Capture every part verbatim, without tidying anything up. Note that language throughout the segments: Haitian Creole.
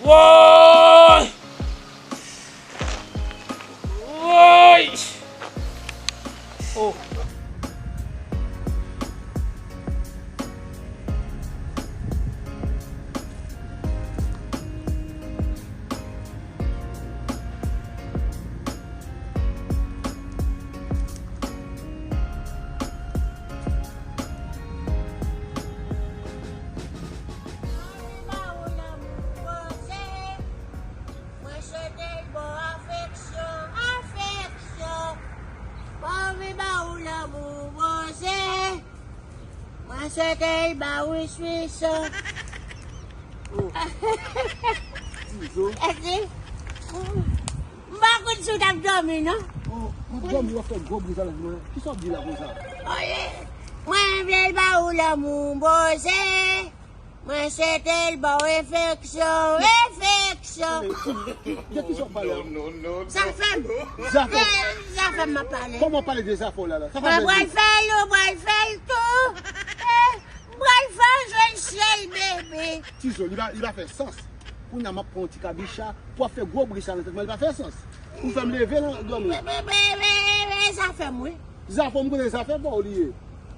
Woy! Woy! Oh. Mwen swete l ba w afeksyon, afeksyon. Mwen anvi ba ou lanmou poze. Mwen swete l ba ou swisyon. Tizo. Èske m pa konn si w t ap dòmi, non? Oh, m ap dòmi, w ap fè gwo bri sa nan mwen. Kisa w ap di la konsa? Oye, mwen vle l ba ou lanmou poze. Mwen swete l ba w enfeksyon, enfeksyon. De ki sa w pale a? Zafè m. Zafè. De zafè m m ap pale. Kòman w pale de zafè w la la? Sa pa vle di. Mwen pral fè l, ou pral fè l tou. Eh, m pral fè w jwenn syèl, bebe. Tizo, li pa, li pa fè sans. Kounye a m ap pran yon ti kabicha pou w ap fè gwo bri sa nan tèt mwen, li pa fè sans. Ou fè m leve nan dòmi. Be, be, be, be, be, zafè m, wi. Zafè w, m konnen zafè pa w li ye.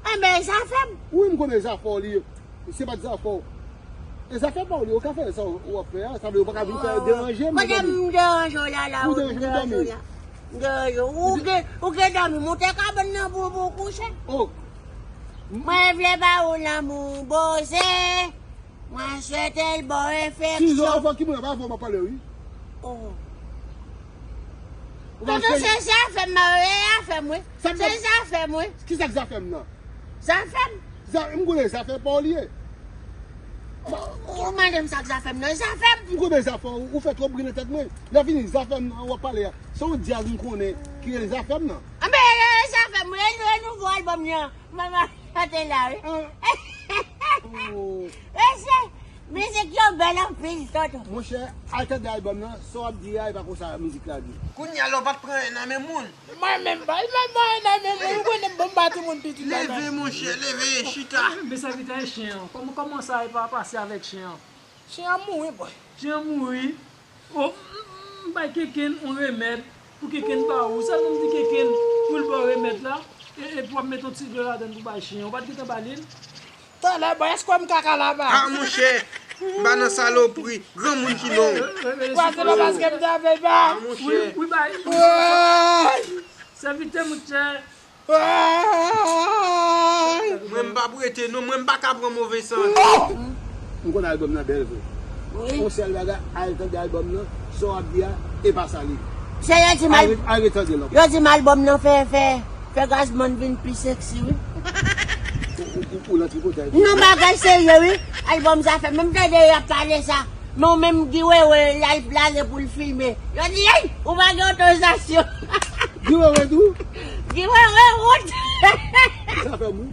Enben, zafè m. Wi, m konnen zafè w li ye. Se pa t zafè w. E zafè pa w li, ou ka fè sa w ap fè a, sa vle ou pa ka vin fè deranje m. Kote m deranje w la la, ou deranje m dòmi. M deranje w. Ou gen, ou gen dòmi, moute kabann nan pou, pou w kouche. Oh. Mwen vle ba ou lanmou poze. Mwen swete l ba w enfeksyon. Tizo, avan ki moun ap, avan w ap pale, wi. Oh. Tonton, se zafè m, e zafè m, wi. Se zafè m, wi. Kisa k zafè m nan? Zafè m. Za-, m konnen zafè pa w li ye. Ou, ou mande m sa k zafè m nan, zafè m. M konnen zafè w, ou fè twòp bri nan tèt mwen. Lè fini, zafè m nan w ap pale a. Se yon djaz m konnen ki rele zafè m nan. Anben, e, e, zafè m, e, e nouvo albòm li an. Mama, chante la, wi. Oh. Mesye, mizik yo bèl anpil, tonton. Monchè, al tande albòm nan, sa w ap di a, e pa konsa mizik la di. Kounye a, lè w pa t pran anyen nan men moun. Mwen menm, bay, bay, bay, nan men moun, ou konnen m bon ba timoun pitit la. Leve, monchè, leve, chita. Men sèvitè, e chen an. Kòman, kòman sa e pa pase avèk chen an? Chen an mouri, bòy. Chen an mouri? Oh, m, m, m bay Kenkenn yon remèd pou Kenkenn ba ou. Sèlman m di Kenkenn pou l ba w remèd la, e, e pou w ap met yon ti grenn ladann pou bay chen an. Ou pa t gentan ba li l? Talè, bòy, èske w wè m kaka laba? Ah, monchè, m pa nan salopri. Granmoun ki non. Kwa se pa paske m ta vle ba. Ah, monchè. Wi, wi, bay. Woy! Sèvitè, monchè. Mwen, m p ap rete, non, mwen, m pa ka pran move sant. M konn albòm nan bèl vre. Wi. Yon sèl bagay, al tande albòm nan, sa w ap di a, e pa sa li. Se yo di m al, al re-, al retande l ankò. Yo di m albòm nan fè, fè, fè Gazman vin pi seksi, wi. Ou, ou, ou, ou nan tripotay. Non, bagay serye, wi. Albòm sa fè, menm tande y ap pale sa. Men w menm, Guy Wewe, l al plane pou l filme. Yo di, ey, ou pa gen otorizasyon. Guy Wewe tou? Guy Wewe, wout. Zafè m, wi.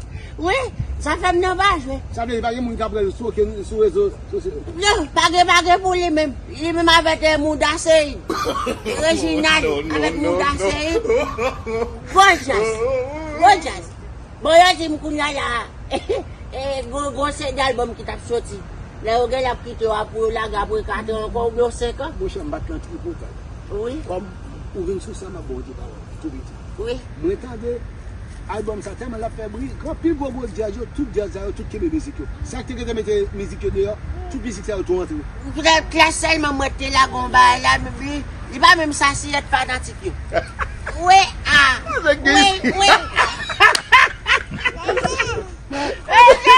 Wi, zafè m nan pa jwe. Sa vle di, pa gen moun k ap pran l sou okenn, sou rezo sosyo? Non, pa gen, pa gen pou li menm. Li menm avèk, eh, Mouda Seyid. Reginald, avèk Mouda Seyid. Gwo djaz. Gwo djaz. Bon, yo di m kounye a la, e, gwo, gwo seri albòm ki t ap soti. Lè yo genlè ap kite w apre yo lage apre kat an ankò oubyen yon senk an. Monchè, m pa t nan tripotay. Wi. Kòm ou vin sou sa, m ap ba w de pawòl, tou piti. Wi. Mwen tande albòm sa tèlman l ap fè bri, anpil gwo gwo djaz yo, tout djaz sa yo, tout kenbe mizik yo. Sa k te gentan mete mizik yo deyò, tout mizik sa yo tou antre. Poutèt klas sèlman mwen te lage yon bagay la, men li, li pa menm sa si lòt fanatik yo. Wi, a. Wi, wi.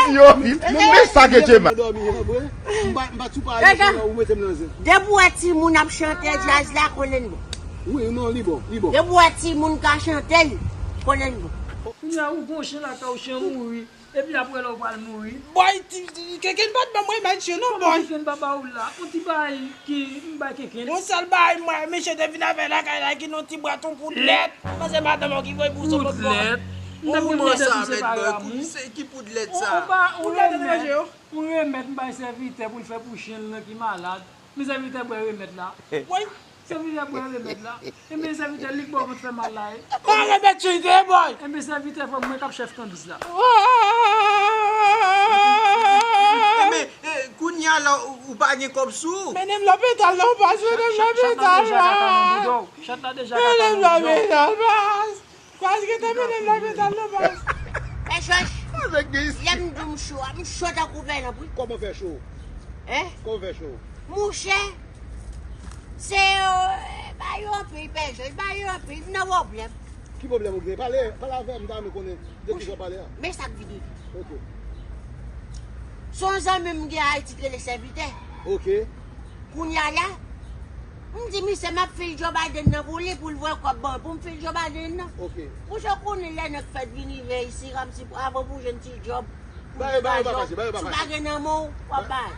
Yo, men sa ke Djema. M pa, m pa tou pale, ou mete m nan zen. Depi w wè timoun ap chante djaz la, konnen l bon. Wi, non, li bon, li bon. Depi w wè timoun ka chante l, konnen l bon. Kounye a ou gon chen lakay ou, chen mouri. Epi apre la ou pral mouri. Bòy, ti, ti, Kenkenn pa t ban mwen remèd chen non, bòy. Kòman Kenkenn pa ba ou l la? Yon ti bagay ki m bay Kenkenn. Yon sèl bagay mwen, mesye te vin avè lakay la, ki yon ti bwat, yon poud lèt. Panse madanm ou ki voye pou sou lòt bò. Poud lèt? M t ap gen poud lèt pou separe a moun. Ki poud lèt sa? Yon ba, yon remèd, yon remèd m bay sèvitè pou l fè pou chen l nan ki malad. Men sèvitè bwè remèd la. Woy! Sèvitè bwè remèd la. Enben sèvitè li k ba w vant fè mal la, e. Pa remèt chite, bòy. Enben sèvitè frè mwen k ap chèf kanbis la. Enben, e, kounye Alò, ou, ou pa gen kòb sou ou? Mennen m lopital non, baz, mennen m lopital, baz. Chat la deja ka tann ou. Mennen m lopital, baz. Baz, gentan mennen m lopital non, baz. Pè Jòj, lè m di w m cho a, m cho tankou vèlanp, wi. Kòman fè cho? Hein? Kòman fè cho? Mouche, se, euh, ba yo anpil, Pè Jòj, ba yo anpil, m nan pwoblèm. Ki pwoblèm ou gen? Pale, pale avè m, m ta renmen konnen de ki sa w pale a. Men sa k vini. Ok. Se yon zanmi m gen Ayiti k rele Sèvitè. Ok. Kounye a la, m di misye m ap fil Joe Biden nan pou li, pou l voye kòb ban mwen, pou m fil Joe Biden nan. Ok. Mouche, ou konnen lè nèg fèt vini veye isi, kòmsi avan pou jwenn ti djòb, pou li pa jòb, si w pa gen nan men w, w ap bay.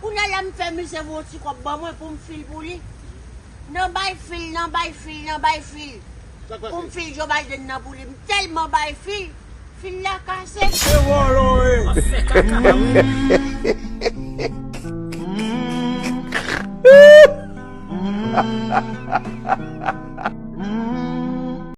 Kounye a la m fè misye voye yon ti kòb ban mwen pou m fil pou li. Nan bay fil, nan bay fil, nan bay fil. Pou m fil Joe Biden nan pou li. M tèlman bay fil, fil la kase. Se vòlò ye.